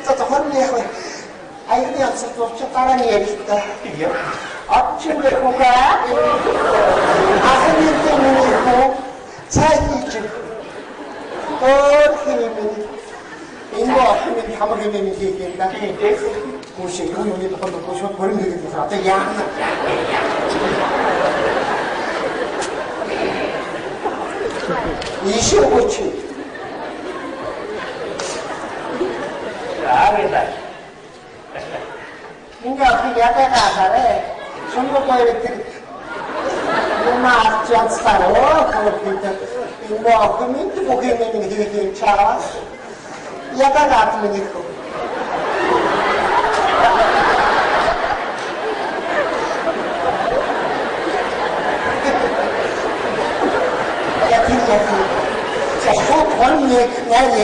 За хорны яг аяны явцад болж дараа нь ярил та. Очимгээ хүүгээ. Ахны миний хүү цай хийж өөр хиймэн. Энэ охин минь хамаг юм юм хийх юм да. Хүүш юу юуны тухайд бол шууд хорин хийх юм. Одоо яах вэ? Ишээ өгөөч. Аагла. Ингээ охин ядаагаа хараа. Сунгуу тэр юм авч явцлаа. Оо бид энэ охин минь бүх юм минь хийх юм чаа. Ядаагаа ат миний хөө.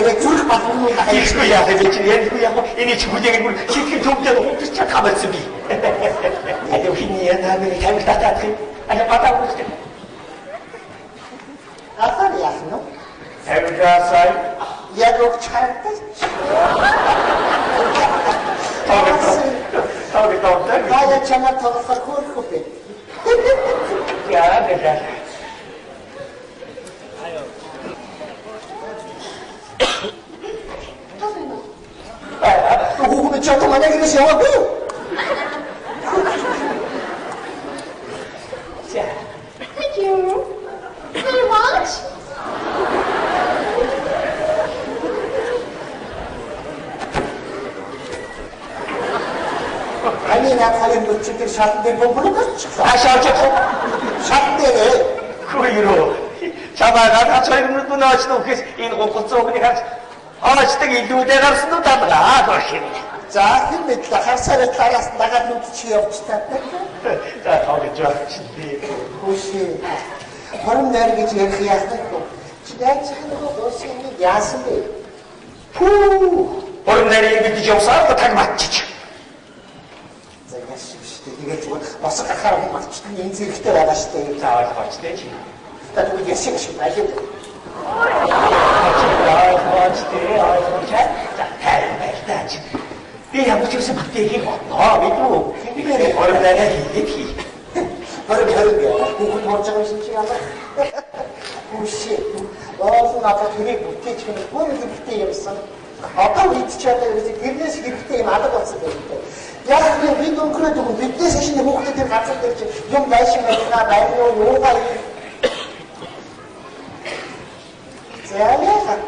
Нэр зүрх батгүй хийхгүй яах вэ чи ярихгүй яах вэ энэ чи хүлээг бүр сэтгэл төвдөө хумтч чадах байсан би. Одоо хиний яа нэг тамиг татах юм. Аа бата үстэй. Асар яах нь? Тамигасай яг өгч харагдаж. Таг таг. Тая чамаа тоглохоор хөөрхөө бэ. Яа гэлээ. Хүүхэн чи одоо манай гэрээс яваагүй юу? За. Thank you very much. Таны наадхарын мөчөдөр шалан дээр бомболог гарчихлаа. Хаашаа очих вэ? Шалан дээр. Хөөе. Чамаагаа тацвар нүдмэн очно гэхээс энэ гугцсан үгний харж очдаг илүүдээ гарсан уу талгаа гэх юм. За хэн мэдлээ харсаар талаас дагаад нүд чи явж таатай. За тоглож байгаа чи би. Хүүшээ. Хорон найр гэж ярих яах вэ? Чи яаж нөгөө гоосын нэг яасан бэ? Пүү. Хорон найрыг бид явсаар таг матчих. За яаш шүү дээ. Тэгээд зүгээр босго гарахаар хүн матчдаг энэ зэрэгтэй байгаа шүү дээ. За ойлгооч дээ чи. Та тэгвэл яшиг шиг байлаа. Ойлгооч дээ ойлгооч. За тайван байлтаа чи. Би ямар ч юмсан бүтээхийг бодноо мэдв үү? Би хорон найраа хийгээд хий. Хорон хорон гэх. Хүүхэд морж байгаа юм чи яалаа. Хүүшээ. Оол надад тэрийг бүтээч гэнэ бүр их хэрэгтэй юмсан. Одоо үед чи одоо ерөөсөө тэрнээс хэрэгтэй юм алга болсон байх юм. Яг би бид өнгөрөөд өгөн биднээс шинэ хүүхдэд тэр газар дээр чи юм байшин байна байна уу юугаа юм. За яагаад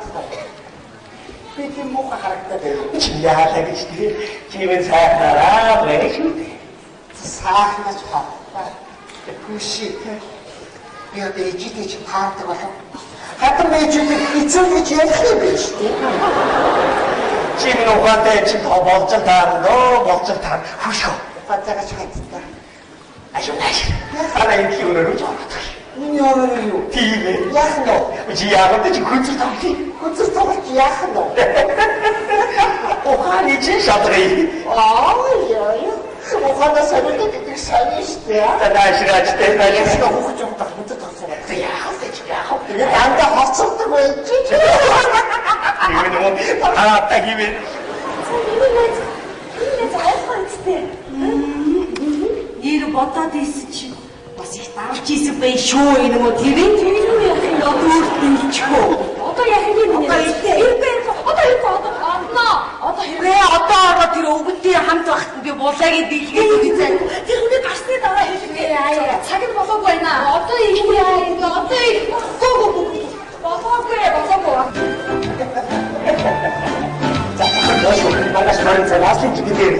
би тийм муухай харагдаад байна. Чи яалаа гэж тий. Чи минь сайхнараа байх шүү дээ. Сайхнаж хавтаа. Хүүшээ. Би одоо ээжтэй чи таардаг болов. Хатан ээжтэй эцэг гэж ярих юм биш үү? Чи минь ухаантай чи болж л таарна дөө болж л таарна. Хүүшээ. Ухаантайгаа чи хаттай. Ашиг нааш. Хана энэ өрөөрөө жоо. Миний өрөөрөө юу? Тийм ээ. Яах нь вэ? Чи яагаад чи хөзөр тоглох? Хөзөр тоглох яах нь вэ? Ухааны чи шалгая. Аа яа яа. Ухаанаа сориод гэдэг сайн шүү дээ. За наашраач тэ нааш. Яа хүүхд юм дах хөзөр тоглох юм. За яах вэ чи яах вэ? Тэгээд дандаа хоцордог байж чи. Тийм үү? Аа та хийвэ. Миний найз миний найз ойлгох үстэй. Нэр бодоод ийсэн чи бас их давж ийсэн байх шүү энэ мө тэрийн Тэр юу яах юм бэ? одоо өөрт нь хэлчихв. Одоо яах юм бэ миний Одоо найз? идэ. Хэрэггүй одоо хэрэггүй одоо одноо. Одоо хэрэг. Гэ одоо ороо тэр өвгөнтэй хамт байхад би булаагийн дэлгээд үзээ. Тэр хүний гарсны дараа хэлнэ. Цаг нь болоогүй байна. Одоо их яа юм бэ? Одоо их. Гүү гүү гүү. Болоогүй болоогүй. За манайш морин цанаас л гэдэг.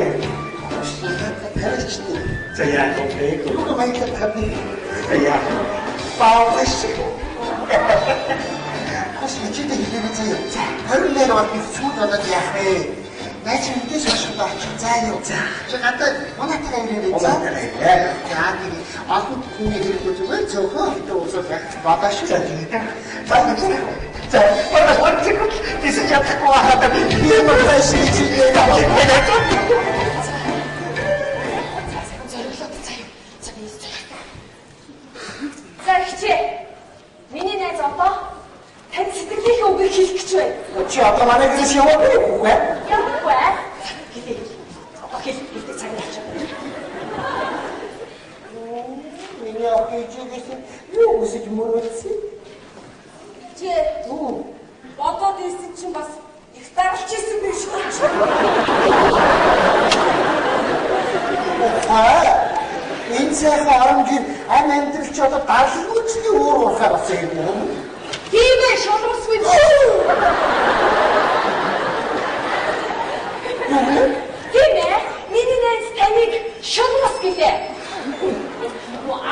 Тариачтай. За яах вэ? Юу маягаар тавьна. За яах вэ? Бааваш. Бас ичидэ хэлээгүй заяа. 21 бол би сүйд болоод яах вэ? Наа чи мэдээс хойш одоо очих заа юу? Чи гадаа унаатайгаа ирээрэй заа. Унаатайгаа ирээ. За тэгээ олон хүний хэрэггүй зүгээр цөөхөн хэдэн уусал байх бодоо шүү. За тэгээ. За за манайш морин цэкл тийсэн чадахгүй байхад би Би юм шиг чи Зориглоод заяа. За би зориглоо. За ихчээ. Миний найз одоо танд сэтгэлийнхээ үгийг хэлэх гэж байна. Чи одоо манай гэрээс явахгүй юу? Явахгүй. Хэлээ. Одоо хэл хэлдэг цаг нь авчих. Миний охин чигээс юу хүсэж мөрөөдсөн? Чи бодоод ирсэн чинь бас их даралж ирсэн биш үү? Ухаа. Энэ сайхан оромжийн ам амьдрал чи одоо дарлгүйчний өөр уурхай болсон юм уу? Тийм ээ, шулуусгүй. Юу вэ? Тийм ээ. Миний найз таныг шулуус гэлээ.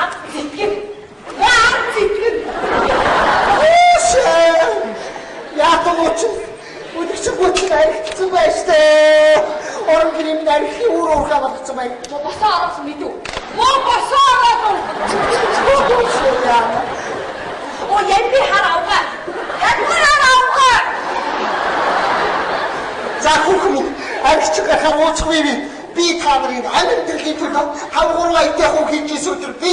Ад зэтгэн. Ад зэтгэн. Өөшөө. Яатан уучин. Өдөрч гүчин аригдсан байж тээ. Оромжийн минь архины үр уурхай болгоцсон байна. Босоо ороос мэдв. Муу босоо ороос. Оо ямби хар авгаа. Ямби хар авгаа. За хүүхэн минь архич гарахаар ууцгүй би. Би та нарын амьдралын төлөө 5 3 аяттай хүн хийж исэн өдөр би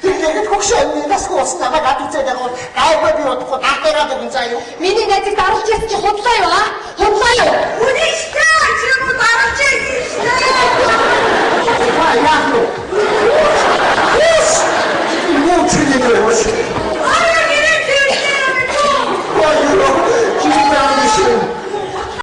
тэгэхээр хөгш амны насгүй ус намайг ад үзээд байгаа бол гайгүй би удахгүй дагтайраад өгөн заа юу. Миний найзыг даралж ясан чи худлаа.